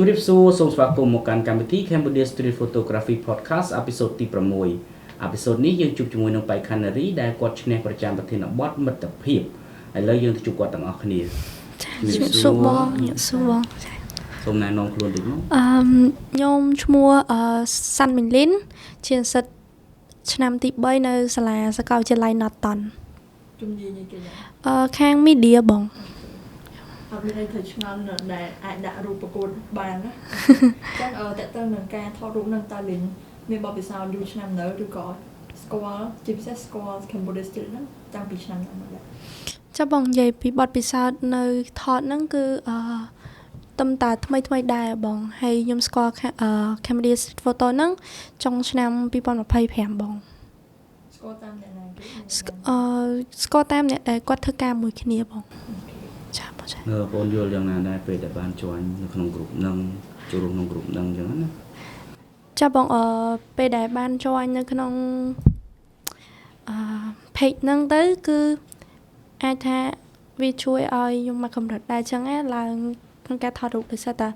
ជំរាបសួរសូមស្វាគមន៍មកកាន់កម្មវិធី Cambodia Street Photography Podcast episode ទី6 episode នេះយើងជួបជាមួយនឹងបេក្ខនារីដែលគាត់ឈ្នះប្រចាំប្រធានបទមិត្តភាពឥឡូវយើងទៅជួបគាត់ទាំងអស់គ្នា ចាជំរាបសួរបងជំរាបសួរបងចា សូមណែនាំខ្លួនតិចមក អឺខ្ញុំឈ្មោះអឺសាន់មីលីនជានិស្សិតឆ្នាំទី3នៅសាលាសាកលវិទ្យាល័យ Norton ជំនាញអីគេដែរ ខាង media បង អត់មានអីត្រូវឆ្ងល់ដែលអាចដាក់រូបប្រកួតបានណា ចឹងតើតើនឹងការថតរូបនឹងតើលីនមានបទពិសោធន៍យូរឆ្នាំនៅឬក៏ស្គាល់ជាពិសេសស្គាល់ Cambodia Street ហ្នឹងតាំងពីឆ្នាំណាមកដែរ ចាបងនិយាយពីបទពិសោធន៍នៅថតហ្នឹងគឺតំតាថ្មីថ្មីដែរបងហើយខ្ញុំស្គាល់Cambodia Street Photo ហ្នឹងចុងឆ្នាំ2025បង ស្គាល់តាមអ្នកណាគេ ស្គាល់តាមអ្នកដែលគាត់ធ្វើការមួយគ្នាបងចាបងចា បងយល់យ៉ាងណាដែរពេលដែលបាន join នៅក្នុងក្រុមហ្នឹងចូលរួមក្នុងក្រុមហ្នឹងអញ្ចឹងណា ចាបងពេលដែលបាន join នៅក្នុងpage ហ្នឹងទៅគឺអាចថាវាជួយឲ្យខ្ញុំមកកម្រិតដែរអញ្ចឹងណាឡើងក្នុងការថតរូបដោយសារតែ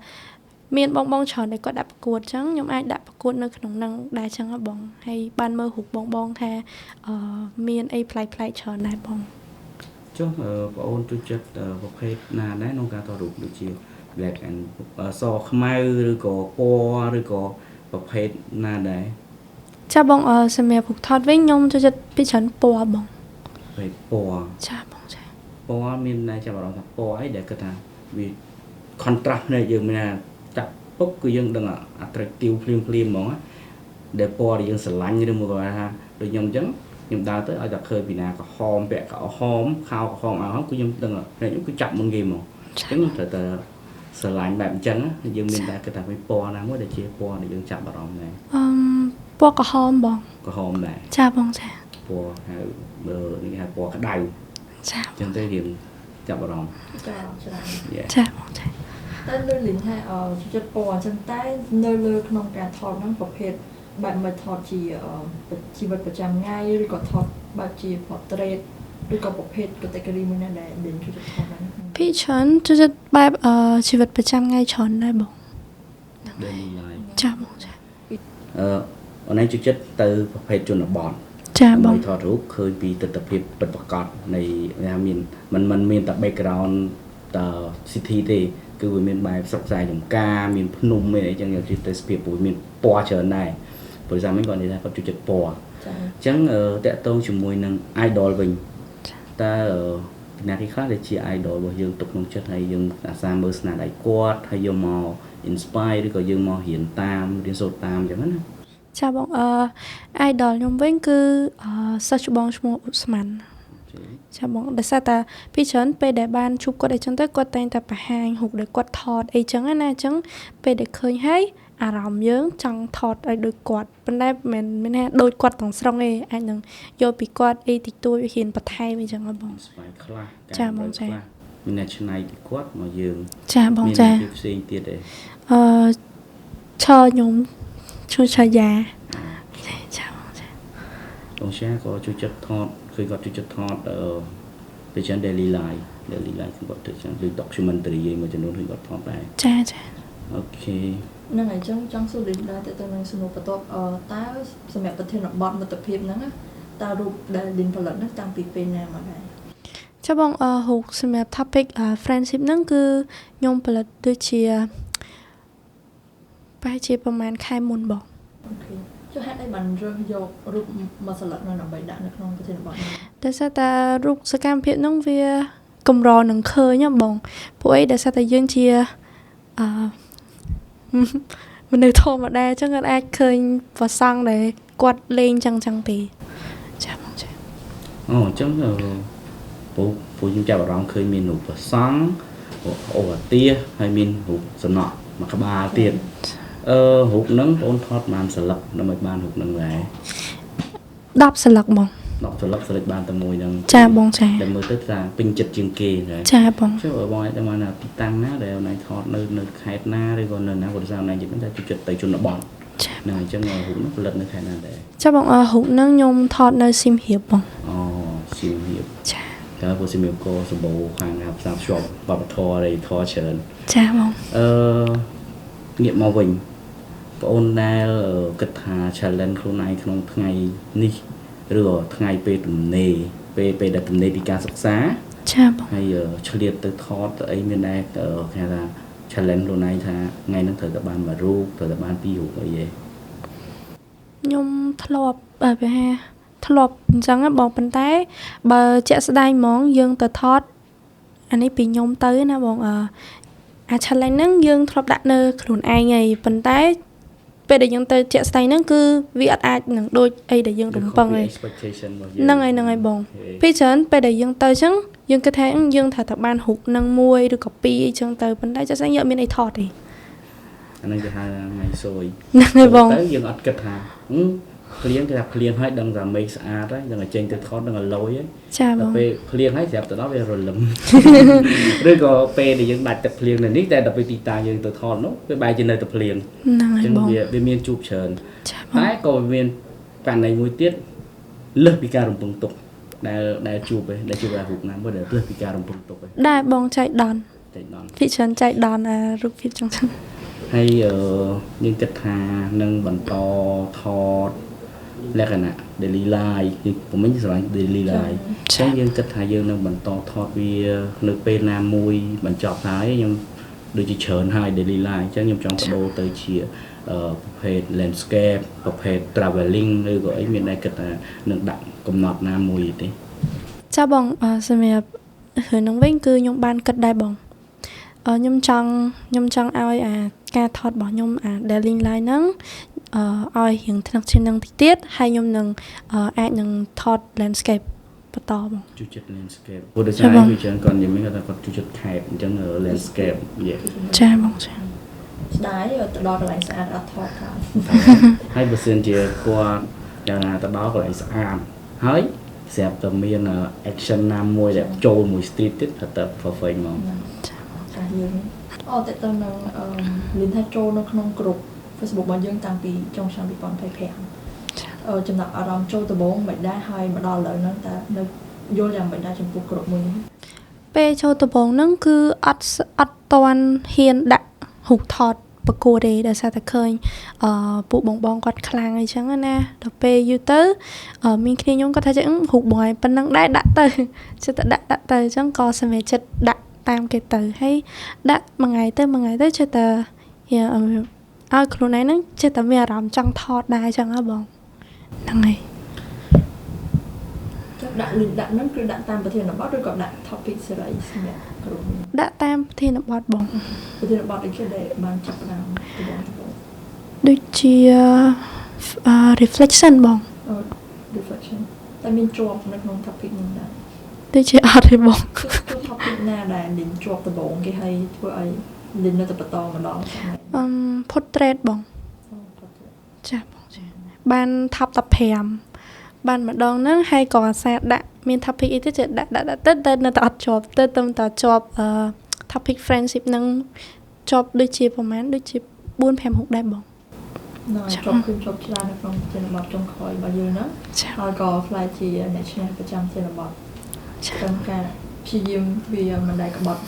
មានបងបងច្រើនដែលគាត់ដាក់ប្រកួតអញ្ចឹងខ្ញុំអាចដាក់ប្រកួតនៅក្នុងហ្នឹងដែរអញ្ចឹងហ៎បងហើយបានមើលរូបបងបងថាមានអីប្លែកៗច្រើនដែរបង ចុះបងអូនចូលចិត្តប្រភេទណាដែរក្នុងការថតរូបដូចជា black and សខ្មៅឬក៏ពណ៌ឬក៏ប្រភេទណាដែរ ចាបងសម្រាប់រូបថតវិញខ្ញុំចូលចិត្តពីច្រើនពណ៌បង ប្រភេទពណ៌ ចាបងចា ពណ៌មានតែចាប់អារម្មណ៍ថាពណ៌អីដែលគិតថាវា contrast ភ្នែកយើងមានថាចាប់ពុកគឺយើងដឹង attractive ភ្លាមភ្លាមហ្មងណាដែលពណ៌ដែលយើងស្រឡាញ់ឬមួយក៏ថាដូចខ្ញុំអញ្ចឹងខ្ញុំដើរទៅឲ្យតែឃើញពីណាក្រហមពាក់ក្រហមខោក្រហមអាវក្រហមគឺខ្ញុំដឹងភ្នែកខ្ញុំគឺចាប់មុនគេហ្មងអញ្ចឹងខ្ញុំត្រូវតែស្រឡាញ់បែបអញ្ចឹងណាយើងមានតែគិតថាមានពណ៌ណាមួយដែលជាពណ៌ដែលយើងចាប់អារម្មណ៍ដែរ អឺពណ៌ក្រហមបង ក្រហមដែរ ចាបងចា ពណ៌ហៅបើនេះគេហៅពណ៌ក្តៅ ចា អញ្ចឹងទៅរៀងចាប់អារម្មណ៍ ចាច្រើន Yeah. ចាបងចា តែលើលីនថាចូលចិត្តពណ៌អញ្ចឹងតែនៅលើក្នុងការថតហ្នឹងប្រភេទបែបមិនថតជាជីវិតប្រចាំថ្ងៃឬក៏ថតបែបជា portrait ឬក៏ប្រភេទ category មួយណាដែលលីនចូលចិត្តថតហ្នឹង ពីច្រើនចូលចិត្តបែបជីវិតប្រចាំថ្ងៃច្រើនដែរបង Daily life ចាបងចា អូនឯងចូលចិត្តទៅប្រភេទជនបទ ចាបង ដើម្បីថតរូបឃើញពីទស្សនភាពពិតប្រាកដនៃថាមានมันมันមានតែ background ត city ទេគឺវាមានបែបស្រុកស្រែចម្ការមានភ្នំមានអីចឹងយកជាទេសភាពព្រោះមានពណ៌ច្រើនដែរព្រោះសាមិញគាត់និយាយថាគាត់ចូលចិត្តពណ៌ ចា អញ្ចឹងតកតងជាមួយនឹង idol វិញតើពីណាគេខ្លះដែលជា idol របស់យើងទុកក្នុងចិត្តហើយយើងអាសាមើលស្នាដៃគាត់ហើយយកមក inspire ឬក៏យើងមករៀនតាមរៀនសូត្រតាមអញ្ចឹងណា ចាបងidol ខ្ញុំវិញគឺសិស្សច្បងឈ្មោះឧស្ម័នចាបងដោយសារតែពីច្រើនពេលដែលបានជួបគាត់អីចឹងទៅគាត់តែងតែបង្ហាញរូបដែលគាត់ថតអីចឹងណាអញ្ចឹងពេលដែលឃើញហើយអារម្មណ៍យើងចង់ថតឲ្យដូចគាត់ប៉ុន្តែមិនមែនថាដូចគាត់ទាំងស្រុងទេអាចនឹងយកពីគាត់អីតិចតួចរៀនបន្ថែមអីចឹងហ៎បង ស្វ័យខ្លះ ចាបងចា ខ្លះមានអ្នកឆ្នៃពីគាត់មកយើង ចាបង មាន ចា អ្នកផ្សេងទៀតទេ ឆខ្ញុំជួយឆាយាចាបងចា បងឆាក៏ជួយចិត្តថតឃើញគាត់ជួយចិត្តថតពេលចឹង daily life daily life គាត់ធ្វើចឹងដូច documentary ឯមួយចំនួនឃើញគាត់ថតដែរ ចាចា Okay. ហ្នឹងហើយអញ្ចឹងចង់សួរលីនដែរតើទៅនឹងសំណួរបន្ទាប់តើសម្រាប់ប្រធានបទមិត្តភាពហ្នឹងណាតើរូបដែលលីនផលិតហ្នឹងតាំងពីពេលណាមកដែរ ចាបងរូបសម្រាប់ topic friendship ហ្នឹងគឺខ្ញុំផលិតដូចជាប្រហែលជាប្រហែលខែមុនបង Okay ចុះហេតុអីបានរើសយករូបមួយសន្លឹកនោះដើម្បីដាក់នៅក្នុងប្រធានបទនេះ ដោយសារតែរូបសកម្មភាពហ្នឹងវាកម្រនឹងឃើញហ៎បងពួកអីដោយសារតែយើងជាមនុស្សធម្មតាអញ្ចឹងគាត់អាចឃើញប្រសង់ដែលគាត់លេងចឹងចឹងទេចាបងចា អូអញ្ចឹងពូពូខ្ញុំចាប់អារម្មណ៍ឃើញមានរូបព្រះសង្ឃអូអាទាហើយមានរូបសំណក់មួយក្បាលទៀតរូបហ្នឹងបងថតបានសន្លឹកដើម្បីបានរូបហ្នឹងដែរ 10សន្លឹកបង 10សន្លឹកសន្លឹកបានតែមួយហ្នឹង ចាបងចា ដែលមើលទៅថាពេញចិត្តជាងគេដែរ ចាបង ចុះបងអាចដឹងបានថាទីតាំងណាដែលអូនឯងថតនៅនៅខេត្តណាឬក៏នៅណាព្រោះសារអូនឯងនិយាយថាជួយចិត្តទៅជនបទ ចា ហ្នឹងអញ្ចឹងរូបហ្នឹងផលិតនៅខេត្តណាដែរ ចាបងរូបហ្នឹងខ្ញុំថតនៅសៀមរាបបង អូសៀមរាប ចា តើពួកសៀមរាបក៏សម្បូរខាងផ្សារភ្ជាប់វប្បធម៌អីធម៌ច្រើន ចាបង អឺ ងាកមកវិញបងអូនដែលគិតថា challenge ខ្លួនឯងក្នុងថ្ងៃនេះឬក៏ថ្ងៃពេលទំនេរពេលដែលទំនេរពីការសិក្សា ចាបង ហើយឆ្លៀតទៅថតទៅអីមានដែរគេថា challenge ខ្លួនឯងថាថ្ងៃហ្នឹងត្រូវតែបានមួយរូបត្រូវតែបានពីររូបអីទេ ខ្ញុំធ្លាប់បើថាធ្លាប់អញ្ចឹងបងប៉ុន្តែបើជាក់ស្ដែងហ្មងយើងទៅថតអានេះពីខ្ញុំទៅណាបងអា challenge ហ្នឹងយើងធ្លាប់ដាក់នៅខ្លួនឯងហើយប៉ុន្តែពេលដែលយើងទៅជាក់ស្ដែងហ្នឹងគឺវាអត់អាចនឹងដូចអីដែលយើងរំពឹងឯង expectation របស់យើង ហ្នឹងហើយហ្នឹងហើយបងពេលច្រើនពេលដែលយើងទៅអញ្ចឹងយើងគិតថាយើងត្រូវតែបានរូបនឹងមួយឬក៏ពីរអីចឹងទៅប៉ុន្តែជាក់ស្ដែងយើងអត់មានអីថតទេ អាហ្នឹងគេហៅថ្ងៃសួយ ហ្នឹងហើយបង ទៅយើងអត់គិតថាភ្លៀងគេថាភ្លៀងហើយដឹងថាមេឃស្អាតហើយដឹងតែចេញទៅថតដឹងតែលយហើយ ចាបង ដល់ពេលភ្លៀងហើយស្រាប់ទៅដល់វារលឹមឬក៏ពេលដែលយើងដាច់ទឹកភ្លៀងនៅនេះតែដល់ពេលទីតាំងយើងទៅថតនោះវាបែរជានៅតែភ្លៀង ហ្នឹងហើយបង វាមានជួបច្រើន ចាបង តែក៏វាមានករណីមួយទៀតលើសពីការរំពឹងទុកដែលជួបឯងដែលជួបអារូបណាមួយដែលលើសពីការរំពឹងទុកឯង ដែរបងចៃដន្យ ចៃដន្យ ពីច្រើនចៃដន្យអារូបភាពចឹងចឹង ហើយយើងគិតថានឹងបន្តថតលក្ខណៈ daily life យើងពុំមិនស្រឡាញ់ daily life អញ្ចឹងយើងគិតថាយើងនឹងបន្តថតវានៅពេលណាមួយបញ្ចប់ហើយខ្ញុំដូចជាច្រើនហើយ daily life អញ្ចឹងខ្ញុំចង់បដូរទៅជាប្រភេទ landscape ប្រភេទ traveling ឬក៏អីមានដែរគិតថានឹងដាក់កំណត់ណាមួយទេ ចាបងសម្រាប់រឿងហ្នឹងវិញគឺខ្ញុំបានគិតដែរបងខ្ញុំចង់ឲ្យអាការថតរបស់ខ្ញុំអា daily life ហ្នឹងឲ្យរៀងថ្នាក់ជាងនឹងតិចទៀតហើយខ្ញុំនឹងអាចនឹងថត landscape បន្តបង ចូលចិត្ត landscape ព្រោះដោយសារវាច្រើនគាត់និយាយមិញគាត់ថាគាត់ចូលចិត្តខេបអញ្ចឹង landscape ចាបងចា ស្ដាយទៅដល់កន្លែងស្អាតអត់ថតថត ហើយបើសិនជាគាត់យ៉ាងណាទៅដល់កន្លែងស្អាតហើយស្រាប់តែមាន action ណាមួយដែលចូលមួយ street ទៀតថាទៅ perfect ហ្មង ចាចាយើងអូតើទៅនឹងលិនថាចូលនៅក្នុងក្រុម Facebook របស់យើងតាំងពីចុងឆ្នាំ2025 ចា ចំណាប់អារម្មណ៍ចូលដំបូងមិនដែរហើយមកដល់ឥឡូវហ្នឹងតើនៅយល់យ៉ាងម៉េចដែរចំពោះក្រុមមួយនេះ ពេលចូលដំបូងហ្នឹងគឺអត់ទាន់ហ៊ានដាក់រូបថតប្រកួតទេដោយសារតែឃើញពួកបងគាត់ខ្លាំងអីចឹងណាដល់ពេលយូរទៅមានគ្នាខ្ញុំគាត់ថាចឹងរូបបងឯងប៉ុណ្ណឹងដែរដាក់ទៅចិត្តតែដាក់ទៅអញ្ចឹងក៏សម្រេចចិត្តដាក់តាមគេទៅហើយដាក់មួយថ្ងៃទៅមួយថ្ងៃទៅចិត្តតែឲ្យខ្លួនឯងហ្នឹងចិត្តតែមានអារម្មណ៍ចង់ថតដែរចឹងហ៎បងហ្នឹងហើយ ចុះដាក់លីនដាក់ហ្នឹងគឺដាក់តាមប្រធានបទឬក៏ដាក់ topic សេរីសម្រាប់ក្រុម ដាក់តាមប្រធានបទបង ប្រធានបទអីគេដែលបានចាប់ផ្ដើមដំបូង ដូចជា reflection បង reflection តែមានជាប់នៅក្នុង topic ហ្នឹងដែរ ដូចជាអត់ទេបង គឺ topic ណាដែលលីនជាប់ដំបូងគេឲ្យធ្វើឲ្យលីននៅតែបន្តម្ដង portrait បងចាបងចាបាន top 15បានម្ដងហ្នឹងហើយក៏អាសាដាក់មាន topic អីទៀតដាក់ទៅតែនៅតែអត់ជាប់ទៅតែជាប់ topic friendship ហ្នឹងជាប់ដូចជាប្រហែលដូចជា4 5រូបដែរបង ណ៎ជាប់គឺជាប់ច្រើននៅក្នុងប្រធានបទចុងក្រោយរបស់យើងហ្នឹងហើយក៏ផ្លាយជាអ្នកឈ្នះប្រចាំប្រធានបទតាមការព្យាយាមវាមិនដែលក្បត់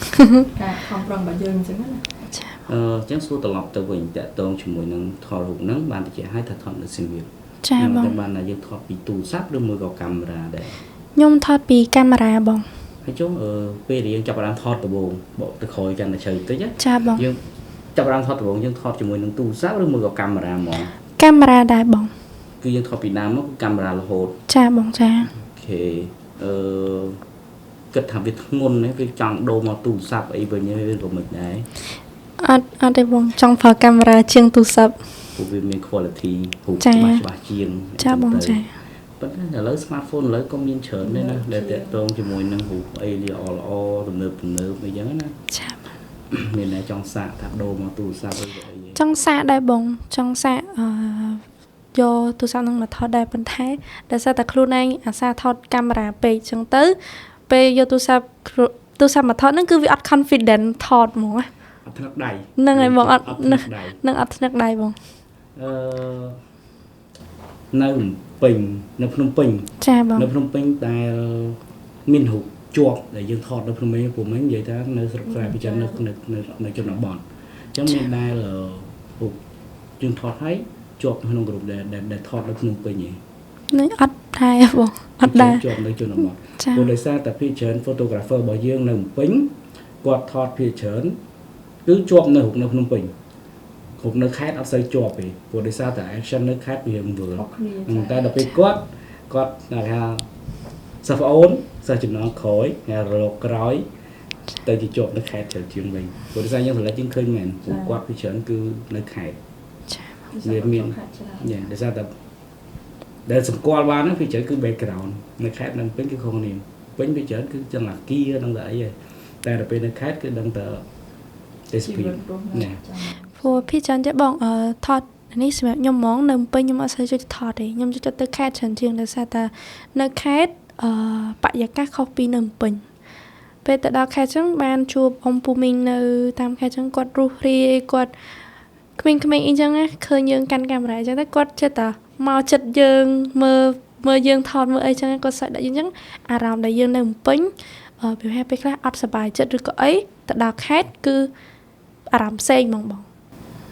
ការខំប្រឹងរបស់យើងអញ្ចឹងណា ចា អញ្ចឹងសួរត្រឡប់ទៅវិញតាក់ទងជាមួយនឹងថតរូបហ្នឹងបានតិចឲ្យថាថតនៅសៀមរាប ចាបង តែបានថាយើងថតពីទូរស័ព្ទឬមួយក៏កាមេរ៉ាដែរ ខ្ញុំថតពីកាមេរ៉ាបង ហើយចុះពេលដែលយើងចាប់ផ្ដើមថតដំបូងបកទៅក្រោយកាន់តែជ្រៅតិច ចាបង យើងចាប់ផ្ដើមថតដំបូងយើងថតជាមួយនឹងទូរស័ព្ទឬមួយក៏កាមេរ៉ាហ្មង កាមេរ៉ាដែរបង គឺយើងថតពីដើមមកកាមេរ៉ារហូត ចាបងចា អូខេគិតថាវាធ្ងន់ទេវាចង់ដូរមកទូរស័ព្ទអីវិញឬក៏មិនដែរ អត់ទេបងចង់ប្រើកាមេរ៉ាជាងទូរស័ព្ទ ព្រោះវាមាន quality រូបច្បាស់ជាង ចាបងចា ប៉ុន្តែឥឡូវ smartphone ឥឡូវក៏មានច្រើនដែរណាដែលតាក់ទងជាមួយនឹងរូបអីល្អល្អទំនើបអីចឹងណា ចា មានតែចង់សាកថាដូរមកទូរស័ព្ទឬក៏អី ចង់សាកដែរបងចង់សាកយកទូរស័ព្ទនឹងមកថតដែរប៉ុន្តែដោយសារតែខ្លួនឯងអាសាថតកាមេរ៉ាពេកចឹងទៅពេលយកទូរស័ព្ទមកថតហ្នឹងគឺវាអត់ confident ថតហ្មង អត់ថ្នឹកដៃ ហ្នឹងហើយបងអត់នឹងអត់ថ្នឹកដៃបង នៅពេញនៅភ្នំពេញ ចាបង នៅភ្នំពេញដែលមានរូបជាប់ដែលយើងថតនៅភ្នំពេញព្រោះមិញនិយាយថានៅស្រុកស្រែពិចិត្រនៅជនបទអញ្ចឹងមានដែល ពួកយើងថតហើយជាប់ក្នុងក្រុមដែលដែលថតនៅភ្នំពេញឯង នេះអត់ដែរបងអត់ដែរ ជាប់នៅជនបទព្រោះដោយសារតែភាគច្រើន photographer របស់យើងនៅភ្នំពេញគាត់ថតភាគច្រើនគឺជាប់នៅរូបនៅភ្នំពេញគ្រប់នៅខេត្តអត់សូវជាប់ទេព្រោះដោយសារតែ action នៅខេត្តវាវិលតែដល់ពេលគាត់គាត់ថាសិស្សប្អូនសិស្សចំណងក្រោយថ្ងៃរលកក្រោយទៅជាជាប់នៅខេត្តច្រើនជាងវិញព្រោះដោយសារយើងសម្លេចយើងឃើញមែនព្រោះគាត់ភាគច្រើនគឺនៅខេត្តវាមានដោយសារតែដែលសម្គាល់បានហ្នឹងភាគច្រើនគឺ background នៅខេត្តនៅពេញគឺខុសគ្នាពេញភាគច្រើនគឺចឹងអាគារនឹងតែអីឯងតែដល់ពេលនៅខេត្តគឺដឹងតែទេសភាពណា ព្រោះភាគច្រើនចេះបងថតនេះសម្រាប់ខ្ញុំហ្មងនៅពេញខ្ញុំអត់សូវចូលថតទេខ្ញុំចូលចិត្តទៅខេត្តច្រើនជាងដោយសារតែនៅខេត្តបរិយាកាសខុសពីនៅពេញពេលទៅដល់ខេត្តចឹងបានជួបអ៊ំពូមីងនៅតាមខេត្តចឹងគាត់រុះរាយគាត់ក្មេងៗអីចឹងណាឃើញយើងកាន់កាមេរ៉ាចឹងតែគាត់ចិត្តតែមកចិត្តយើងមើលយើងថតមើលអីចឹងគាត់សាច់ដាក់យើងចឹងអារម្មណ៍ដែលយើងនៅពេញពីពេលខ្លះអត់សប្បាយចិត្តឬក៏អីទៅដល់ខេត្តគឺអារម្មណ៍ផ្សេងហ្មងបង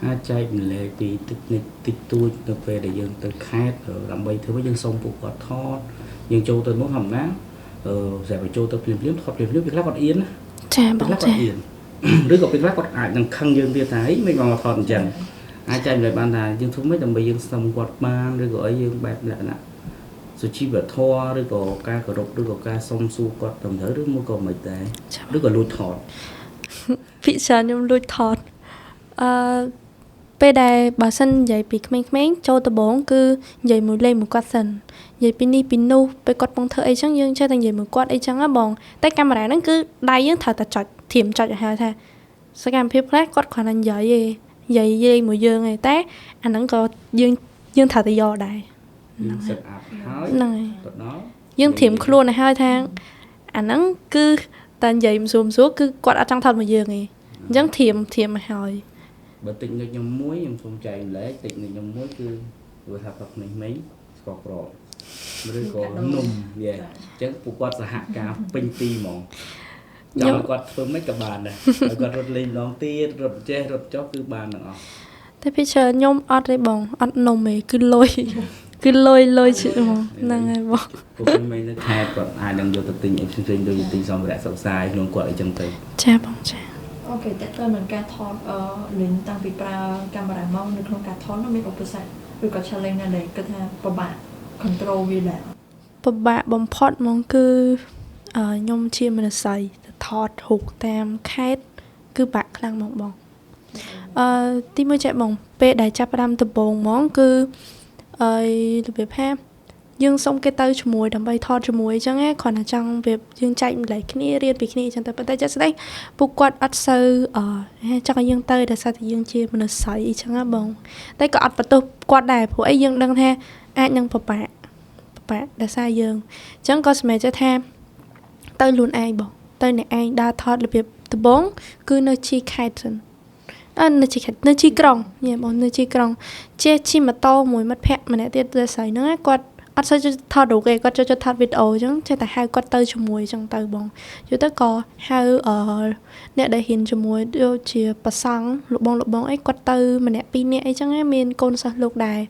អាចចែកម្លែកពីតិចនិចតិចតួចទៅពេលដែលយើងទៅខេត្តដើម្បីធ្វើយើងសុំពួកគាត់ថតយើងចូលទៅនោះធម្មតាស្រាប់តែចូលទៅភ្លាមៗថតភ្លាមៗពេលខ្លះគាត់អៀនណាចាបងចាអៀនឬក៏ពេលខ្លះគាត់អាចនឹងខឹងយើងទៀតថាអីមិនមកថតអញ្ចឹងអាចចែកម្លែកបានថាយើងធ្វើម៉េចដើម្បីយើងសុំគាត់បានឬក៏អីយើងបែបលក្ខណៈសុជីវធម៌ឬក៏ការគោរពឬក៏ការសុំសួរគាត់ត្រឹមត្រូវឬមួយក៏មិនដែរឬក៏លួចថតពិសាខ្ញុំលួចថតពេលដែលបើសិននិយាយពីក្មេងៗចូលដំបូងគឺនិយាយមួយលេងមួយគាត់សិននិយាយពីនេះពីនោះពេលគាត់ពងធ្វើអីចឹងយើងចេះតែនិយាយមួយគាត់អីចឹងណាបងតែកាមេរ៉ាហ្នឹងគឺដៃយើងត្រូវតែចុចធៀមចុចឲ្យហើយថាសកម្មភាពខ្លះគាត់គ្រាន់តែនិយាយទេនិយាយលេងមួយយើងទេតែអាហ្នឹងក៏យើងត្រូវតែយកដែរយើង set up ហើយហ្នឹងហើយទៅដល់យើងធៀមខ្លួនឲ្យហើយថាអាហ្នឹងគឺតែនិយាយមិនស្រួលគឺគាត់អត់ចង់ថតមួយយើងទេអញ្ចឹងធៀមឲ្យហើយ បើតិចនិចខ្ញុំមួយខ្ញុំសូមចែកម្លែកតិចនិចខ្ញុំមួយគឺព្រោះថាប្រុសនេះមិញស្ករគ្រាប់ឬក៏នំយេអញ្ចឹងពួកគាត់សហការពេញទីហ្មងចង់គាត់ធ្វើមិនក៏បានដែរឲ្យគាត់រត់លេងម្ដងទៀតរត់ចេះរត់ចុះគឺបានទាំងអស់តែពីច្រើនខ្ញុំអត់ទេបងអត់នំទេគឺលុយគឺលុយជិះហ្មងហ្នឹងហើយបងពួកខ្ញុំមិននៅខេត្តគាត់អាចនឹងយកទៅទិញអីផ្សេងៗដូចទិញសម្ភារៈសិក្សាក្នុងគាត់អីចឹងទៅចាបងចាអូខេតើតើនឹងការថតលេងតាំងពីប្រើកាមេរ៉ាមកនៅក្នុងការថតនោះមានឧបសគ្គឬក៏ challenge ណាដែលគិតថាពិបាក control វាដែរពិបាកបំផុតហ្មងគឺខ្ញុំជាមនុស្សស្រីទៅថតរូបតាមខេត្តគឺបាក់ខ្លាំងហ្មងបងទីមួយចេះបងពេលដែលចាប់ផ្ដើមដំបូងហ្មងគឺរបៀបថាយើងសុំគេទៅជាមួយដើម្បីថតជាមួយអញ្ចឹងណាគ្រាន់តែចង់វាយើងចែកម្លែកគ្នារៀនពីគ្នាអញ្ចឹងទៅប៉ុន្តែជាក់ស្ដែងពួកគាត់អត់សូវចង់ឲ្យយើងទៅដោយសារតែយើងជាមនុស្សស្រីអញ្ចឹងណាបងតែក៏អត់បន្ទោសគាត់ដែរព្រោះអីយើងដឹងថាអាចនឹងពិបាកដោយសារយើងអញ្ចឹងក៏សម្រេចចិត្តថាទៅខ្លួនឯងបងទៅអ្នកឯងដើរថតរបៀបដំបូងគឺនៅជីខេត្តសិននៅជីខេត្តនៅជីក្រុងញ៉ែបងនៅជីក្រុងជិះជិះម៉ូតូមួយមិត្តភក្តិម្នាក់ទៀតដែលស្រីហ្នឹងគាត់អត់សូវថតរូបទេគាត់ចូលថតវីដេអូអញ្ចឹងចេះតែហៅគាត់ទៅជាមួយអញ្ចឹងទៅបងយូរទៅក៏ហៅអ្នកដែលហ៊ានជាមួយដូចជាប្រសង់លោកបងអីគាត់ទៅម្នាក់ពីរនាក់អីចឹងមានកូនសិស្សលោកដែរ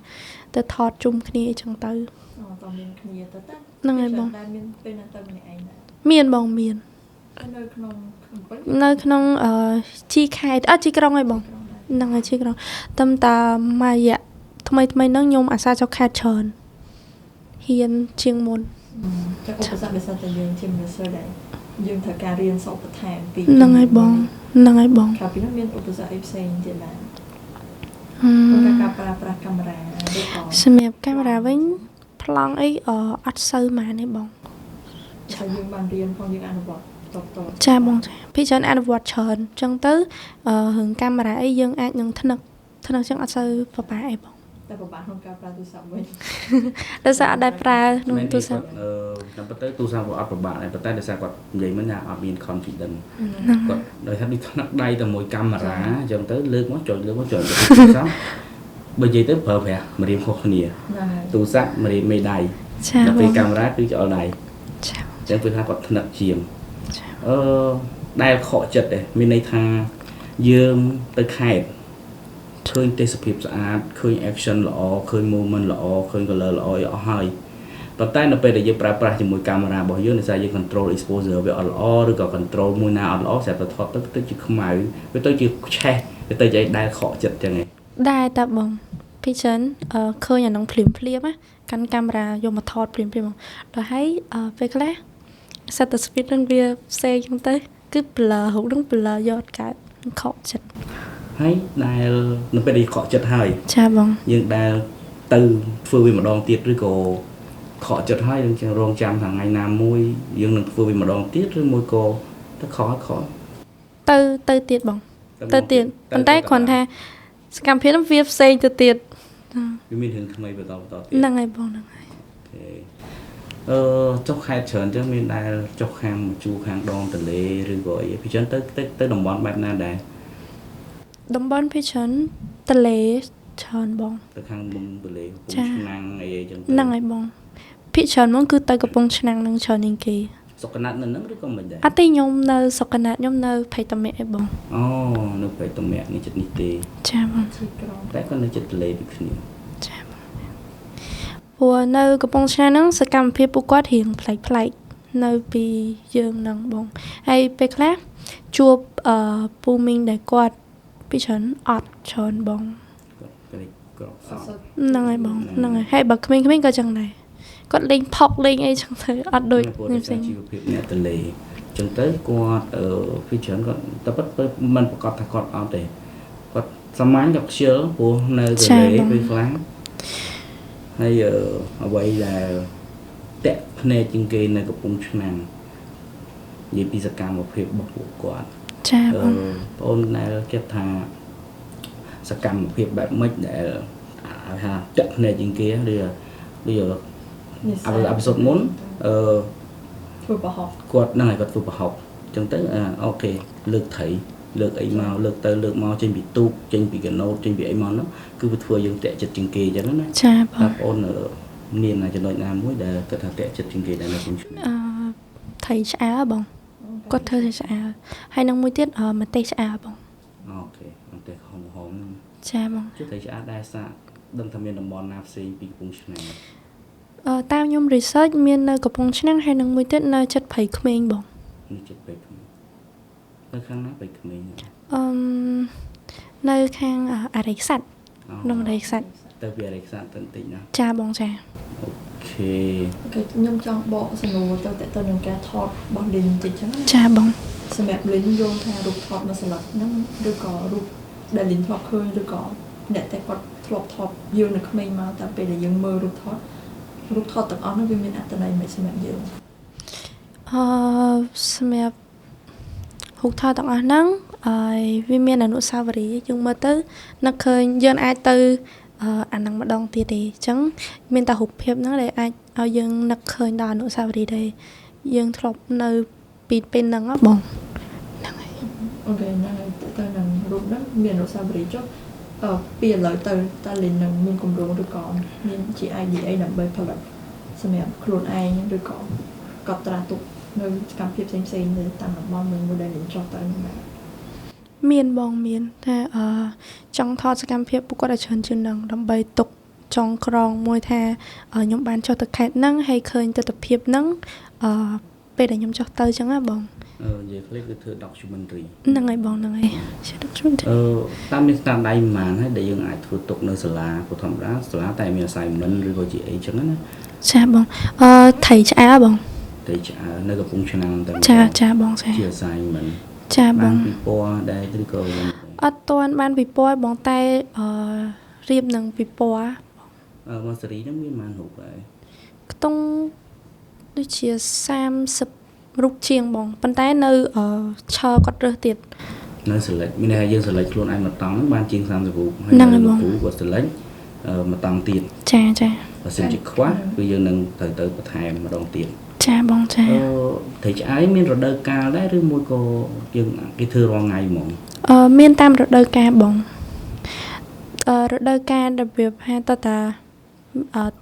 ទៅថតជុំគ្នាអីចឹងទៅអូតមានគ្នាទៅតាហ្នឹងហើយបងតែមានពេលណាទៅម្នាក់ឯងដែរមានបងមាននៅក្នុងពេញនៅក្នុងជីខេត្តជីក្រុងហើយបងហ្នឹងហើយជីក្រុងតំតាមួយរយៈថ្មីហ្នឹងខ្ញុំអាសាចុះខេត្តច្រើនហ៊ានជាងមុនចាឧបសគ្គដោយសារតែយើងជាមនុស្សដែរយើងត្រូវការរៀនសូត្របន្ថែមពីហ្នឹងហើយបងហ្នឹងហើយបងក្រៅពីនោះមានឧបសគ្គអីផ្សេងទៀតដែរការប្រើប្រាស់កាមេរ៉ាឬក៏សម្រាប់កាមេរ៉ាវិញប្លង់អីអត់សូវម៉ានទេបងចាយើងបានរៀនផងយើងអនុវត្តតចាបងចាភាគច្រើនអនុវត្តច្រើនអញ្ចឹងទៅរឿងកាមេរ៉ាអីយើងអាចនឹងថ្នឹកចឹងអត់សូវពិបាកអីបងតែពិបាកក្នុងការប្រើទូរស័ព្ទវិញដោយសារអត់ដែលប្រើក្នុងទូរស័ព្ទតាមពិតទៅទូរស័ព្ទក៏អត់ពិបាកដែរប៉ុន្តែដោយសារគាត់និយាយមិញថាអត់មាន confidence គាត់ដោយសារដូចថ្នាក់ដៃតែមួយកាមេរ៉ាអញ្ចឹងទៅលើកមកចុចលើកមកចុចទូរស័ព្ទបើនិយាយទៅប្រើប្រាស់ម្រាមខុសគ្នាទូរស័ព្ទម្រាមមេដៃដល់ពេលកាមេរ៉ាគឺច្អល់ដៃចាអញ្ចឹងពេលថាគាត់ថ្នាក់ជាងដែលខកចិត្តដែរមានន័យថាយើងទៅខេត្ត ឃើញទេសភាពស្អាតឃើញ action ល្អឃើញ movement ល្អឃើញ color ល្អអីអស់ហើយប៉ុន្តែនៅពេលដែលយើងប្រើប្រាស់ជាមួយកាមេរ៉ារបស់យើងដោយសារយើង control exposure វាអត់ល្អឬក៏ control មួយណាអត់ល្អស្រាប់តែថតទៅទៅជាខ្មៅវាទៅជាឆេះវាទៅជាអីដែលខកចិត្តចឹងឯង ដែរតាបងពីច្រើនឃើញអាហ្នឹងភ្លាមភ្លាមណាកាន់កាមេរ៉ាយកមកថតភ្លាមភ្លាមហ្មងដល់ហើយពេលខ្លះ shutter speed ហ្នឹងវាផ្សេងចឹងទៅគឺ blur រូបហ្នឹង blur យកអត់កើតខកចិត្ត ហើយដែលនៅពេលដែលខកចិត្តហើយ ចាបង យើងដែលទៅធ្វើវាម្ដងទៀតឬក៏ខកចិត្តហើយយើងចឹងរងចាំថាថ្ងៃណាមួយយើងនឹងធ្វើវាម្ដងទៀតឬមួយក៏ទៅខកហើយខក ទៅទៅទៀតបងទៅទៀតប៉ុន្តែគ្រាន់ថាសកម្មភាពហ្នឹងវាផ្សេងទៅទៀត វាមានរឿងថ្មីបន្តបន្តទៀត ហ្នឹងហើយបងហ្នឹងហើយ Okay ចុះខេត្តច្រើនចឹងមានដែលចុះខាងមជួរខាងដងទន្លេឬក៏អីពីច្រើនទៅទៅទៅតំបន់បែបណាដែរ តំបន់ភាគច្រើនទន្លេច្រើនបង ទៅខាងមុំទន្លេកំពង់ ចា ឆ្នាំងអីអីចឹងទៅ ហ្នឹងហើយបងភាគច្រើនហ្មងគឺទៅកំពង់ឆ្នាំងនឹងច្រើនជាងគេ សុកណាត់នៅហ្នឹងឬក៏មិនដែរ អត់ទេខ្ញុំនៅសុកណាត់ខ្ញុំនៅភ័យតមៈឯងបង អូនៅព្រៃតមៈនេះចិត្តនេះទេ ចាបង ជាក្រុម តែក៏នៅចិត្តទន្លេដូចគ្នា ចាបងព្រោះនៅកំពង់ឆ្នាំងហ្នឹងសកម្មភាពពួកគាត់រៀងប្លែកប្លែកនៅពីយើងហ្នឹងបងហើយពេលខ្លះជួបពូមីងដែលគាត់ពីច្រើនអត់ច្រើនបង គាត់ក្រិចក្រកសោ ហ្នឹងហើយបងហ្នឹងហើយហើយបើក្មេងៗក៏ចឹងដែរគាត់លេងផុកលេងអីចឹងទៅអត់ដូច ព្រោះ ផ្សេង តែជីវភាពអ្នកទន្លេចឹងទៅគាត់ពីច្រើនគាត់តែពិតមិនប្រកាសថាគាត់អត់ទេគាត់សាមញ្ញក៏ខ្ជិលព្រោះនៅទន្លេពេលខ្លះហើយអ្វីដែលតាក់ភ្នែកជាងគេនៅកំពង់ឆ្នាំងនិយាយពីសកម្មភាពរបស់ពួកគាត់ ចាបង បងអូនដែលគិតថាសកម្មភាពបែបម៉េចដែលហៅថាតាក់ភ្នែកជាងគេឬដូចអភិសូតមុន ធ្វើប្រហុក គាត់ហ្នឹងហើយគាត់ធ្វើប្រហុកអញ្ចឹងទៅokay លើកត្រីលើកអីមកលើកទៅលើកមកចេញពីទូកចេញពីកណូតចេញពីអីមកហ្នឹងគឺវាធ្វើយើងតាក់ចិត្តជាងគេអញ្ចឹងណា ចាបង តើបងអូនមានចំណុចណាមួយដែលគាត់ថាតាក់ចិត្តជាងគេដែលនៅក្នុងឆ្នាំ ត្រីឆ្អើបងគាត់ធ្វើត្រីឆ្អើហើយនឹងមួយទៀតម្ទេសឆ្អើបង Okay ម្ទេសហមហមហ្នឹង ចាបង ជិះត្រីឆ្អើដែរសាកដឹងថាមានតំបន់ណាផ្សេងពីកំពង់ឆ្នាំង តាមខ្ញុំ research មាននៅកំពង់ឆ្នាំងហើយនឹងមួយទៀតនៅចិត្តព្រៃក្មេងបង នេះចិត្តព្រៃក្មេងនៅខាងណាព្រៃក្មេង អឺនៅខាងអរិយខ្សាច់ក្នុងអរិយខ្សាច់ ទៅពីអរិយខ្សាច់ទៅបន្តិចណា ចាបងចា Okay Okay ខ្ញុំចង់បកសំណួរទៅតទៅនឹងការថតរបស់លីនបន្តិចចឹងណា ចាបង សម្រាប់លីនយល់ថារូបថតមួយស្លឹកហ្នឹងឬក៏រូបដែលលីនធ្លាប់ឃើញឬក៏អ្នកតែគាត់ធ្លាប់ថតយើងនៅក្មេងមកតែពេលដែលយើងមើលរូបថតរូបថតទាំងអស់ហ្នឹងវាមានអត្ថន័យមិនសម្រាប់យើង សម្រាប់រូបថតទាំងអស់ហ្នឹងហើយវាមានអនុស្សាវរីយ៍យើងមើលទៅនឹកឃើញយើងអាចទៅអាហ្នឹងម្ដងទៀតទេអញ្ចឹងមានតែរូបភាពហ្នឹងដែលអាចឲ្យយើងនឹកឃើញដល់អនុស្សាវរីយ៍ដែលយើងធ្លាប់នៅពីពេលហ្នឹងហ៎បងហ្នឹងហើយ Okay ហ្នឹងហើយទៅនឹងរូបហ្នឹងមានអនុស្សាវរីយ៍ចុះពីឥឡូវទៅតើលីននឹងមានគម្រោងឬក៏មានជា idea ដើម្បីផលិតសម្រាប់ខ្លួនឯងឬក៏កត់ត្រាទុកនៅសកម្មភាពផ្សេងៗនៅតាមតំបន់មួយមួយដែលលីនចុះទៅហ្នឹងដែរ មានបងមានថាចង់ថតសកម្មភាពពួកគាត់ឲ្យច្រើនជាងហ្នឹងដើម្បីទុកចងក្រងមួយថាខ្ញុំបានចុះទៅខេត្តហ្នឹងហើយឃើញទិដ្ឋភាពហ្នឹងពេលដែលខ្ញុំចុះទៅអញ្ចឹងណាបង និយាយខ្លីគឺធ្វើ documentary ហ្នឹងហើយបងហ្នឹងហើយជា documentary តាមមានស្នាដៃប្រហែលហើយដែលយើងអាចធ្វើទុកនៅសាលាព្រោះធម្មតាសាលាតែមាន assignment ឬក៏ជាអីចឹងណា ចាបងត្រីឆ្អើបង ត្រីឆ្អើនៅកំពង់ឆ្នាំងតែ ចាចាបងចា ជា assignment ចាបង បានពិព័រណ៍ដែរឬក៏ អត់ទាន់បានពិព័រណ៍បងតែរៀបនឹងពិព័រណ៍ មកសេរីហ្នឹងមានប៉ុន្មានរូបដែរ ខ្ទង់ដូចជា30រូបជាងបងប៉ុន្តែនៅឆើគាត់រើសទៀត នៅ select មានន័យថាយើង select ខ្លួនឯងមួយតង់ហ្នឹងបានជាង30រូបហើយលោកគ្រូគាត់ select មួយតង់ទៀត ចាចា បើសិនជាខ្វះគឺយើងនឹងត្រូវទៅបន្ថែមម្ដងទៀត ចាបងចា ត្រីឆ្អើមានរដូវកាលដែរឬមួយក៏យើងគេធ្វើរាល់ថ្ងៃហ្មង មានតាមរដូវកាលបងរដូវកាលរបៀបថាតើតា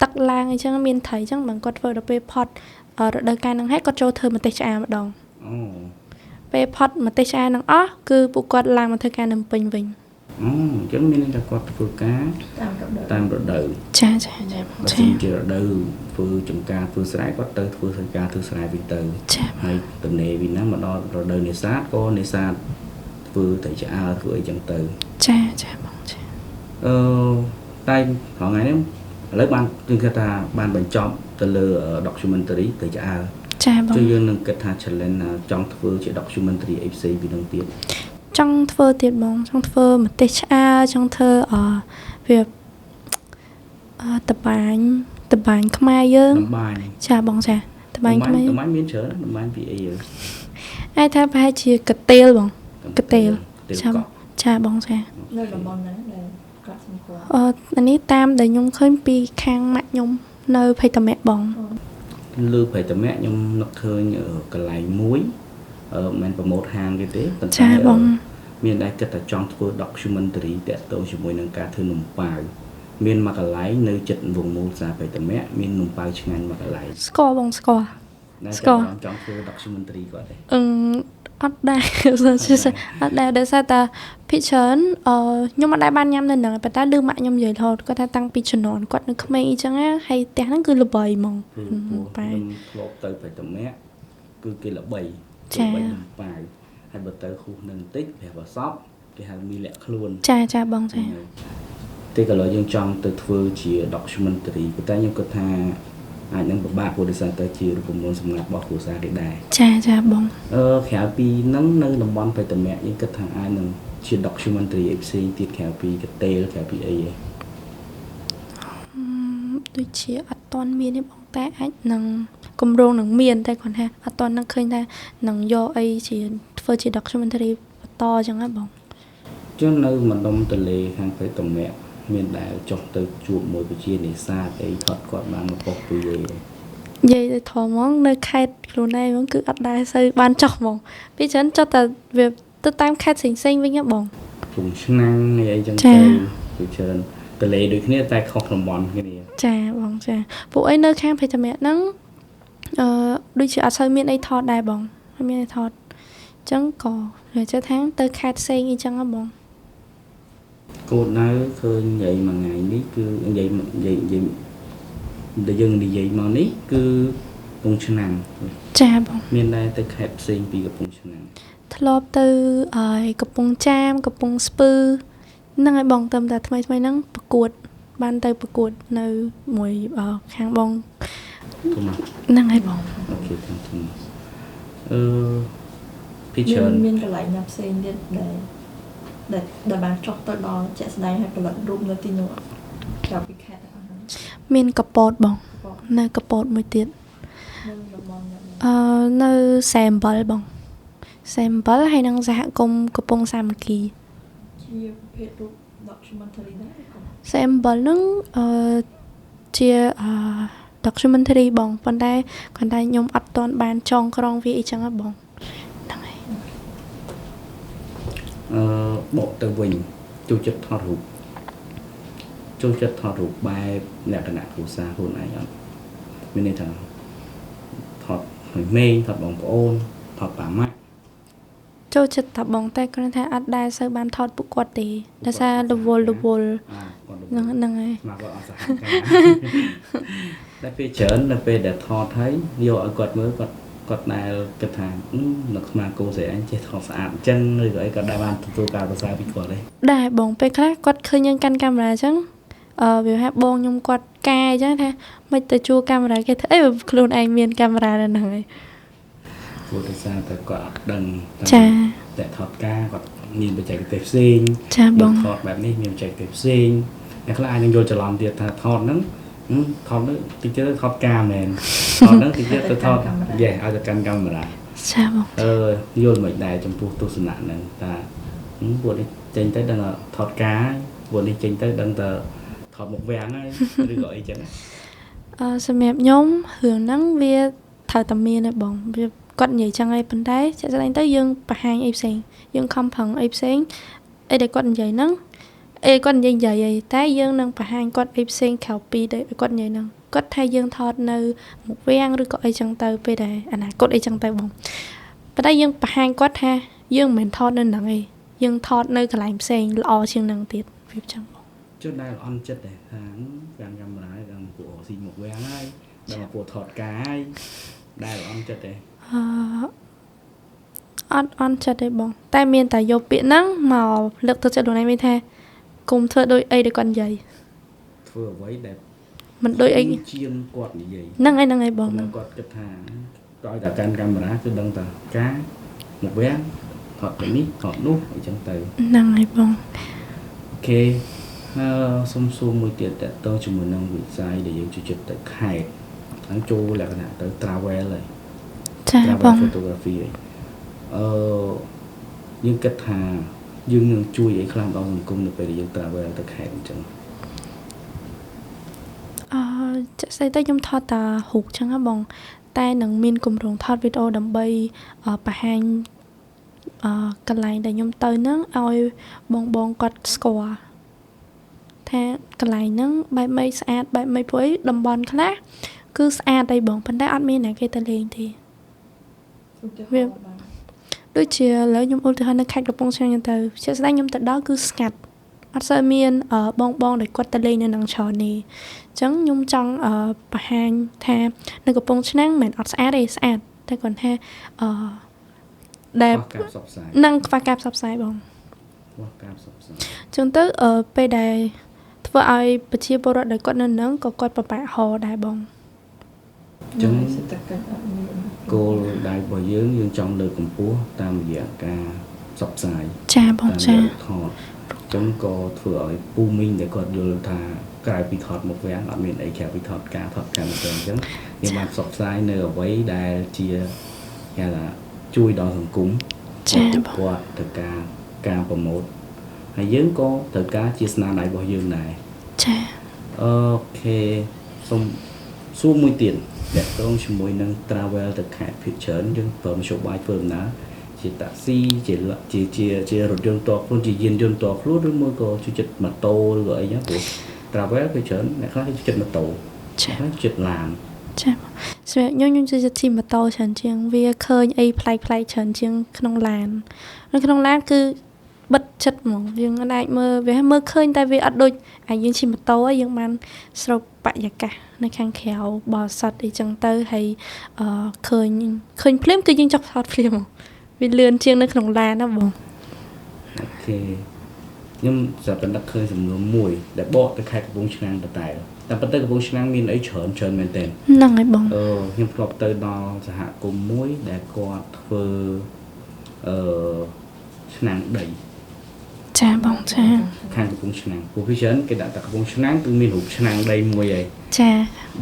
ទឹកឡើងអីចឹងមានត្រីចឹងបងគាត់ធ្វើដល់ពេលផុតរដូវកាលហ្នឹងហើយគាត់ចូលធ្វើម្ទេសឆ្អើម្ដង អូ ពេលផុតម្ទេសឆ្អើហ្នឹងអស់គឺពួកគាត់ឡើងមកធ្វើការនៅពេញវិញ អូអញ្ចឹងមានន័យថាគាត់ធ្វើការ តាមរដូវ តាមរដូវ ចាចាចាបង បើ ចា សិនជារដូវធ្វើចំការធ្វើស្រែគាត់ទៅធ្វើធ្វើការធ្វើស្រែវិញទៅ ចា ហើយទំនេរវិញណាមកដល់រដូវនេសាទក៏នេសាទធ្វើត្រីឆ្អើរធ្វើអីចឹងទៅ ចាចាបងចា អឺតែថ្ងៃនេះឥឡូវបានយើងគិតថាបានបញ្ចប់ទៅលើ documentary ត្រីឆ្អើរ ចាបង ជួយយើងនឹងគិតថា challenge ណាចង់ធ្វើជា documentary អីផ្សេងពីនឹងទៀត ចង់ធ្វើទៀតបងចង់ធ្វើម្ទេសឆ្អើរចង់ធ្វើអវាអតបាញតបាញខ្មែរយើង តម្បាញ ចាបងចាតបាញខ្មែរ តម្បាញមានច្រើនណាស់តម្បាញពីអីយើ អាចថាប្រហែលជាកាតេលបង កាតេល កាតេលកក់ ចាបងចា នៅតំបន់ណាដែលគាត់សម្គាល់ អអានេះតាមដែលខ្ញុំឃើញពីខាងម៉ាក់ខ្ញុំនៅភេទមៈបង លើប្រេតមៈខ្ញុំនឹកឃើញកន្លែងមួយមិនមែនប្រម៉ូតហាងគេទេប៉ុន្តែ ចាបង មានដែរគិតថាចង់ធ្វើ documentary តាក់ទងជាមួយនឹងការធ្វើនំប៉ាវមានមួយកន្លែងនៅជិតវងមូលសាប្រេតមៈមាននំប៉ាវឆ្ងាញ់មួយកន្លែង ស្គាល់បងស្គាល់ ដែល ស្គាល់ ចង់ធ្វើ documentary គាត់ទេ អឺអត់ដែរ អត់ដែរដោយសារតាភិកច្រើនអឺខ្ញុំអត់ដែរបានញ៉ាំនៅហ្នឹងប៉ុន្តែឮម៉ាក់ខ្ញុំនិយាយរហូតគាត់ថាតាំងពីជំនាន់គាត់នៅក្មេងអីចឹងណាហើយផ្ទះហ្នឹងគឺល្បីហ្មង ព្រោះ នំប៉ាវ ខ្ញុំធ្លាប់ទៅប្រេតមៈគឺគេល្បី ចា ល្បីនំប៉ាវហើយបើទៅហួសនឹងបន្តិចព្រះប្រសពគេហៅមីលាក់ខ្លួន ចាចាបងចា ទេក៏ឡើយយើងចង់ទៅធ្វើជា documentary ប៉ុន្តែខ្ញុំគិតថាអាចនឹងពិបាកព្រោះដោយសារតែជារូបមន្តសម្ងាត់របស់គ្រួសារគេដែរ ចាចាបង ក្រៅពីហ្នឹងនៅតំបន់បេតមៈយើងគិតថាអាចនឹងជា documentary អីផ្សេងទៀតក្រៅពីកតេលក្រៅពីអីឯង ដូចជាអត់ទាន់មានទេបងតែអាចនឹងគម្រោងនឹងមានតែគ្រាន់ថាអត់ទាន់នឹងឃើញថានឹងយកអីជាធ្វើជា documentary បន្តអញ្ចឹងណាបង ចុះនៅម្ដុំទន្លេខាងបេតមៈមានដែលចុះទៅជួបមួយប្រជានេសាទអីថត់គាត់បានមកប៉ុស្តិ៍ពីអីទេ និយាយទៅធំហ្មងនៅខេត្តខ្លួនឯងហ្មងគឺអត់ដែរសូវបានចុះហ្មងពីច្រើនចុះតែវាទៅតាមខេត្តផ្សេងៗវិញហ៎បង ពងឆ្នាំងអីអីចឹង ចា ទៅគឺច្រើនទន្លេដូចគ្នាតែខុសតំបន់គ្នា ចាបងចាពួកអីនៅខាងភេទមៈហ្នឹងអឺដូចជាអត់សូវមានអីថតដែរបងអត់មានអីថតអញ្ចឹងក៏និយាយថាទៅខេត្តផ្សេងអីចឹងហ៎បង គោលដៅឃើញនិយាយមួយថ្ងៃនេះគឺនិយាយនិយាយនិយាយដែលយើងនិយាយមកនេះគឺកំពង់ឆ្នាំង ចាបង មានដែរទៅខេត្តផ្សេងពីកំពង់ឆ្នាំង ធ្លាប់ទៅអើយកំពង់ចាមកំពង់ស្ពឺហ្នឹងហើយបងទៅតែថ្មីថ្មីហ្នឹងប្រកួត បានទៅប្រកួតនៅមួយខាងបង ធំ ហ្នឹងហើយបង អូខេធំធំអឺពីច្រើន មានកន្លែងណាផ្សេងទៀតដែលដែលបានចុះទៅដល់ជាក់ស្ដែងហើយផលិតរូបនៅទីនោះក្រៅពីខេត្តទាំងអស់ហ្នឹង មានកពតបង បង នៅកពតមួយទៀត នៅតំបន់ណា អឺនៅសែអំបិលបងសែអំបិលហើយនឹងសហគមន៍កំពង់សាមគ្គី ជាប្រភេទរូប documentary ដែរឬក៏ សែអំបិលហ្នឹងអឺជាអឺ documentary បងប៉ុន្តែគ្រាន់តែខ្ញុំអត់ទាន់បានចងក្រងវាអីចឹងហ៎បងហ្នឹងហើយ អឺបកទៅវិញចូលចិត្តថតរូបចូលចិត្តថតរូបបែបលក្ខណៈគ្រួសារខ្លួនឯងអត់មានន័យថាថតក្មេងៗថតបងប្អូនថតប៉ាម៉ាក់ ចូលចិត្តតាបងតែគ្រាន់តែអត់ដែលសូវបានថតពួកគាត់ទេដោយសាររវល់រវល់ អាគាត់រវ ហ្នឹង ល់ ហ្នឹងហើយ ស្មាគាត់អត់សហការតែពេលច្រើននៅពេលដែលថតហើយយកឲ្យគាត់មើលគាត់គាត់ដែលគិតថានឹកស្មាគោស្រីអញចេះថតស្អាតអញ្ចឹងឬក៏អីគាត់ដែលបានទទួលការសរសើរពីគាត់ទេ ដែរបងពេលខ្លះគាត់ឃើញយើងកាន់កាមេរ៉ាអញ្ចឹងអឺវាថាបងខ្ញុំគាត់កែអញ្ចឹងថាមិនទៅជួកាមេរ៉ាគេធ្វើអីបើខ្លួនឯងមានកាមេរ៉ានៅហ្នឹងហើយ ព្រោះដោយសារតែគាត់អត់ដឹង ចា តែថតការគាត់មានបច្ចេកទេសផ្សេង ចាបង ថតបែបនេះមានបច្ចេកទេសផ្សេងអ្នកខ្លះអាចនឹងយល់ច្រឡំទៀតថាថតហ្នឹងថតហ្នឹងតិចទៀតទៅថតការមែនថតហ្នឹងតិចទៀតទៅថតយេឲ្យទៅកាន់កាមេរ៉ា ចាបង អឺយល់មិនដែរចំពោះទស្សនៈហ្នឹងថាពួកនេះចេញទៅដឹងថាថតការពួកនេះចេញទៅដឹងថាថតមុខវាំងហើយឬក៏អីចឹង អឺសម្រាប់ខ្ញុំរឿងហ្នឹងវាត្រូវតែមានដែរបងវាគាត់និយាយចឹងហើយប៉ុន្តែជាក់ស្ដែងទៅយើងបង្ហាញអីផ្សេងយើងខំប្រឹងអីផ្សេងអីដែលគាត់និយាយហ្នឹងអីគាត់និយាយនិយាយអីតែយើងនឹងបង្ហាញគាត់អីផ្សេងក្រៅពីដែលគាត់និយាយហ្នឹងគាត់ថាយើងថតនៅមុខវាំងឬក៏អីចឹងទៅពេលដែលអនាគតអីចឹងទៅបងប៉ុន្តែយើងបង្ហាញគាត់ថាយើងមិនមែនថតនៅហ្នឹងឯង យើងថតនៅកន្លែងផ្សេងល្អជាងនឹងទៀតវាចឹងបង ចុះដែលអន់ចិត្តដែរថាកាន់កាមេរ៉ាដល់ពួកស៊ីមកវាំងហើយដល់ពួកថតការហើយដែលអន់ចិត្តទេ អឺអត់អន់ចិត្តទេបងតែមានតែយកពាក្យហ្នឹងមកលើកទឹកចិត្តខ្លួនឯងវិញថាកុំធ្វើដូចអីដែលគាត់និយាយ ធ្វើអ្វីដែល មិនដូចអី ជាងគាត់និយាយ ហ្នឹងហើយហ្នឹងហើយបង ហ្នឹងគាត់គិតថាឲ្យតែកាន់កាមេរ៉ាគឺដឹងតែការមកវាំងថតទៅនេះថតនោះអីចឹងទៅ ហ្នឹងហើយបង OK ហើយសុំសួរមួយទៀតតើតជាមួយនឹងវិស័យដែលយើងចូលចិត្តទៅខេត្តហ្នឹងចូលលក្ខណៈទៅ travel ហើយ ចា travel បង photography ហើយអឺយើងគិតថាយើងនឹងជួយអីខ្លះដល់សង្គមនៅពេលដែលយើង travel ទៅខេត្តអញ្ចឹង អឺចាក់ស្អីទៅខ្ញុំថតតារូបចឹងហ៎បង តែនឹងមានគម្រោងថតវីដេអូដើម្បីបង្ហាញអឺកន្លែងដែលខ្ញុំទៅហ្នឹងឲ្យបងបងគាត់ស្គាល់ថាកន្លែងហ្នឹងបែបម៉េចស្អាតបែបម៉េចព្រោះអីតំបន់ខ្លះគឺស្អាតអីបងប៉ុន្តែអត់មានអ្នកគេទៅលេងទេ ឧទាហរណ៍បាន ដូចជាឥឡូវខ្ញុំឧទាហរណ៍នៅខេត្តកំពង់ឆ្នាំងហ្នឹងទៅជាក់ស្ដែងខ្ញុំទៅដល់គឺស្ងាត់អត់សូវមានបងបងដែលគាត់ទៅលេងនៅនឹងច្រើនទេអញ្ចឹងខ្ញុំចង់បង្ហាញថានៅកំពង់ឆ្នាំងមិនមែនអត់ស្អាតទេស្អាតតែគាត់ថាអឺដែល ខ្វះការផ្សព្វផ្សាយ នឹងខ្វះការផ្សព្វផ្សាយបង ខ្វះការផ្សព្វផ្សាយ អញ្ចឹងទៅពេលដែលធ្វើឲ្យប្រជាពលរដ្ឋដែលគាត់នៅនឹងក៏គាត់ពិបាកហៅដែរបង អញ្ចឹង សេដ្ឋកិច្ចអត់មាន គោលដៅរបស់យើងយើងចង់លើកកម្ពស់តាមរយៈការផ្សព្វផ្សាយ ចាបង តាមរ ចា យៈថតអញ្ចឹងក៏ធ្វើឲ្យពូមីងដែលគាត់យល់ថាក្រៅពីថតមកវាំងអត់មានអីក្រៅពីថតការថតការមកវិញអញ្ចឹងយើងបានផ្សព្វផ្សាយនៅអ្វីដែលជាគេថាជួយដល់សង្គម ចាបង គាត់ត្រូវការការប្រម៉ូទហើយយើងក៏ត្រូវការជាស្នាដៃរបស់យើងដែរ ចា OK សូមសួរមួយទៀតតកតងជាមួយនឹង travel ទៅខេត្តភាគច្រើនយើងប្រើមធ្យោបាយធ្វើដំណើរជាតាក់ស៊ីជាជាជាជារថយន្តផ្ទាល់ខ្លួនជាយានយន្តផ្ទាល់ខ្លួនឬមួយក៏ជួយចិត្តម៉ូតូឬក៏អីចឹងព្រោះ travel ភាគច្រើនអ្នកខ្លះគេចូលចិត្តម៉ូតូ ចា អ្នកខ្លះចូលចិត្តឡាន ចាបងសម្រាប់ខ្ញុំខ្ញុំចូលចិត្តជិះម៉ូតូច្រើនជាងវាឃើញអីប្លែកៗច្រើនជាងក្នុងឡាននៅក្នុងឡានគឺបិទចិត្តហ្មងយើងអត់អាចមើលវាមើលឃើញតែវាអត់ដូចអាយើងជិះម៉ូតូហើយយើងបានស្រូបបរិយាកាសនៅខាងក្រៅបរិសុទ្ធអីចឹងទៅហើយអឺឃើញឃើញភ្លាមគឺយើងចង់ថតភ្លាមហ្មងវាលឿនជាងនៅក្នុងឡានណាបង OK ខ្ញុំស្រាប់តែនឹកឃើញសំណួរមួយដែលបកទៅខេត្តកំពង់ឆ្នាំងតតែតែប៉ុន្តែកំពង់ឆ្នាំងមានអីច្រើនច្រើនមែនទែន ហ្នឹងហើយបង អឺខ្ញុំធ្លាប់ទៅដល់សហគមន៍មួយដែលគាត់ធ្វើអឺឆ្នាំងដី ចាបងចា ខាងកំពង់ឆ្នាំងព្រោះពីច្រើនគេដាក់តែកំពង់ឆ្នាំងគឺមានរូបឆ្នាំងដីមួយហើយ ចា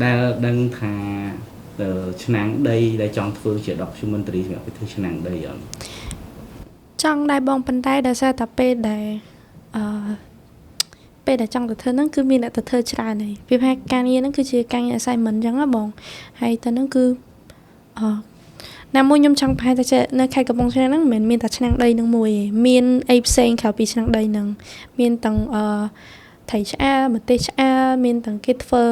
ដែលដឹងថាឆ្នាំងដីដែលចង់ធ្វើជា documentary សម្រាប់គេធ្វើឆ្នាំងដីអត់ ចង់ដែរបងប៉ុន្តែដោយសារតែពេលដែលអឺពេលដែលចង់ទៅធ្វើហ្នឹងគឺមានអ្នកទៅធ្វើច្រើនហើយពីព្រោះការងារហ្នឹងគឺជាការងារ assignment អញ្ចឹងណាបងហើយទៅហ្នឹងគឺអឺណាមួយខ្ញុំចង់ប្រហែលតែនៅខេត្តកំពង់ឆ្នាំងហ្នឹងមិនមែនមានតែឆ្នាំងដីហ្នឹងមួយទេមានអីផ្សេងក្រៅពីឆ្នាំងដីហ្នឹងមានទាំងអឺត្រីឆ្អើរម្ទេសឆ្អើរមានទាំងគេធ្វើ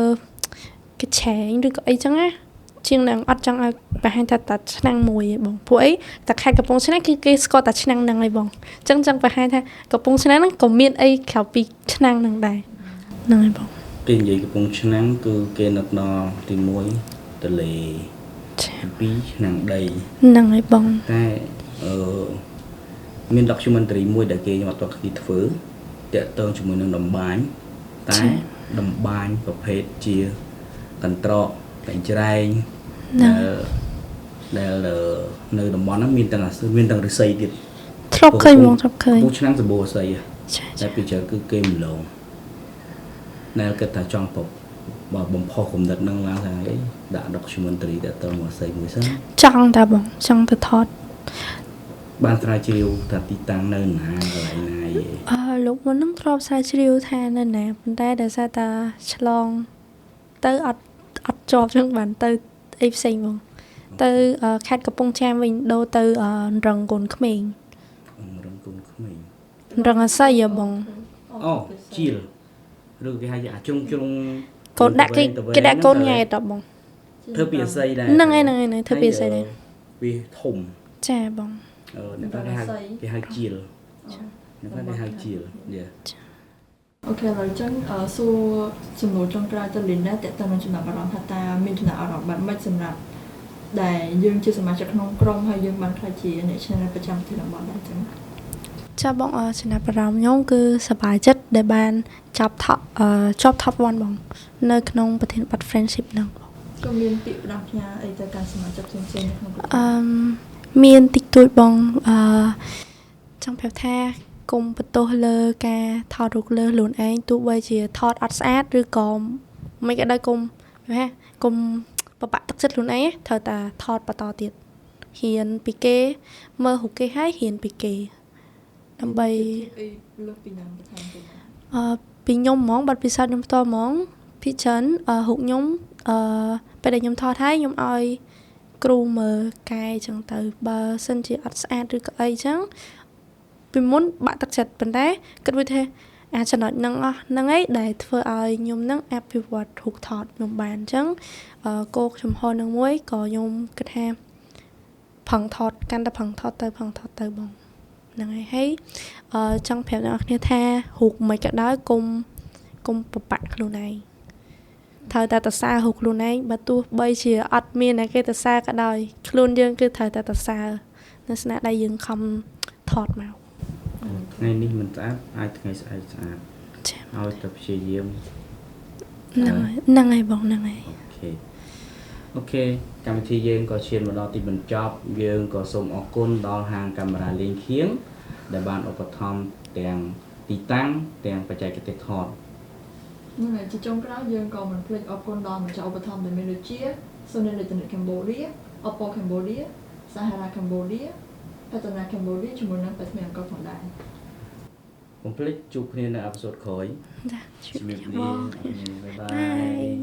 គេឆែងឬក៏អីចឹងណាជាងនឹងអត់ចង់ឲ្យបង្ហាញថាតែឆ្នាំងមួយឯងបងព្រោះអីតែខេត្តកំពង់ឆ្នាំងគឺគេស្គាល់តែឆ្នាំងហ្នឹងឯងបងអញ្ចឹងចង់បង្ហាញថាកំពង់ឆ្នាំងហ្នឹងក៏មានអីក្រៅពីឆ្នាំងហ្នឹងដែរហ្នឹងឯងបង គេនិយាយកំពង់ឆ្នាំងគឺគេនឹកដល់ទី1ទន្លេ ចា ទី2ឆ្នាំងដី ហ្នឹងឯងបង តែអឺមាន documentary មួយដែលគេខ្ញុំអត់ទាន់គ្នាធ្វើតាក់ទងជាមួយនឹងតម្បាញតែតម្បាញប្រភេទជាកន្ត្រកកញ្ច្រែងដែលនៅតំបន់ហ្នឹងមានទាំងមានទាំងឫស្សីទៀត ធ្លាប់ឃើញបងធ្លាប់ឃើញ ពូឆ្នាំងសម្បូរឫស្សី ចា តែពីច្រើនគឺគេម្លងដែលគិតថាចង់បើបំផុសគំនិតហ្នឹងឡើងថាអីដាក់ documentary តាក់ទងមកឫស្សីមួយសិន ចង់តាបងចង់ទៅថត បានស្រាវជ្រាវថាទីតាំងនៅណាកន្លែងណាអី អឺលោកមុនហ្នឹងធ្លាប់ស្រាវជ្រាវថានៅណាប៉ុន្តែដោយសារតាឆ្លងទៅអត់អត់ជាប់ចឹងបានទៅអីផ្សេងបងទៅខេត្តកំពង់ចាមវិញដូរទៅរងកូនក្មេង រងកូនក្មេង រងអាស័យហ៎បង អូជីលឬគេហៅអាជ្រុងជ្រុង កូនដាក់គេគេដាក់កូនញ៉ែតបង ធ្វើពីអាស័យដែរ ហ្នឹងហើយហ្នឹងហើយធ្វើពីអាស័យដែរ វាធំ ចាបង អឺអ្នកគេហៅគេហៅជីល ហ្នឹងគេហៅជាល yeah. Okay ឥឡូវចឹងសួរសំណួរចុងក្រោយទៅលីនដែរតើតើនឹងចំណាប់អារម្មណ៍ថាតើមានចំណាប់អារម្មណ៍បែបម៉េចសម្រាប់ដែលយើងជាសមាជិកក្នុងក្រុមហើយយើងបានក្លាយជាអ្នកឆ្នះប្រចាំទីតំបន់ដែរចឹង ចាបងចំណាប់អារម្មណ៍ខ្ញុំគឺសប្បាយចិត្តដែលបានចាប់ top ជាប់ top 1បងនៅក្នុងប្រធានបទ friendship ហ្នឹងបង ក៏មានពាក្យផ្ដាំផ្ញើអីទៅកាន់សមាជិកផ្សេងៗនៅក្នុងក្រុម អឺមានតិចតួចបងអឺចង់ប្រាប់ថាកុំបន្ទោសលើការថតរូបលើខ្លួនឯងទោះបីជាថតអត់ស្អាតឬក៏មិនក៏ដោយកុំថាកុំបបាក់ទឹកចិត្តខ្លួនឯងត្រូវតែថតបន្តទៀតហ៊ានពីគេមើលរូបគេហើយហ៊ានពីគេដើម្បី អីលើសពីហ្នឹងបន្ថែមទៀត អឺពីខ្ញុំហ្មងបាត់ពិសោធន៍ខ្ញុំផ្ទាល់ហ្មងពីច្រើនរូបខ្ញុំអឺពេលដែលខ្ញុំថតហើយខ្ញុំឲ្យគ្រូមើលកែចឹងទៅបើសិនជាអត់ស្អាតឬក៏អីចឹងពីមុនបាក់ទឹកចិត្តប៉ុន្តែគិតវាថាអាចចំណុចហ្នឹងអស់ហ្នឹងឯងដែលធ្វើឲ្យខ្ញុំហ្នឹងអភិវឌ្ឍរូបថតខ្ញុំបានអញ្ចឹងគោលចំហនឹងមួយក៏ខ្ញុំគិតថាប្រឹងថតកាន់តែប្រឹងថតទៅប្រឹងថតទៅបងហ្នឹងហើយហើយចង់ប្រាប់អ្នកនរគ្នាថារូបមិនក៏ដោយកុំកុំប្របាក់ខ្លួនឯងត្រូវតែតសារូបខ្លួនឯងបើទោះបីជាអត់មានអ្នកគេតសាក៏ដោយខ្លួនយើងគឺត្រូវតែតសានៅស្នាដៃយើងខំថតមក ថ្ងៃនេះមិនស្អាតអាចថ្ងៃស្អែកស្អាតឲ្យតែព្យាយាម ហ្នឹងហើយហ្នឹងហើយបងហ្នឹងហើយ Okay កម្មវិធីយើងក៏ឈានមកដល់ទីបញ្ចប់យើងក៏សូមអរគុណដល់ហាងកាមេរ៉ាលេងខៀងដែលបានឧបត្ថម្ភទាំងទីតាំងទាំងបច្ចេកទេសថត ហ្នឹងហើយជាចុងក្រោយយើងក៏មិនភ្លេចអរគុណដល់ម្ចាស់ឧបត្ថម្ភដែលមានដូចជា Sony Electronics Cambodia, Oppo Cambodia, Sahara Cambodia, Patana Cambodia ជាមួយនឹងបេថ្មីអង្គរផងដែរ កុំភ្លេចជួបគ្នានៅ episode ក្រោយ ចា ជំរាបលា bye bye.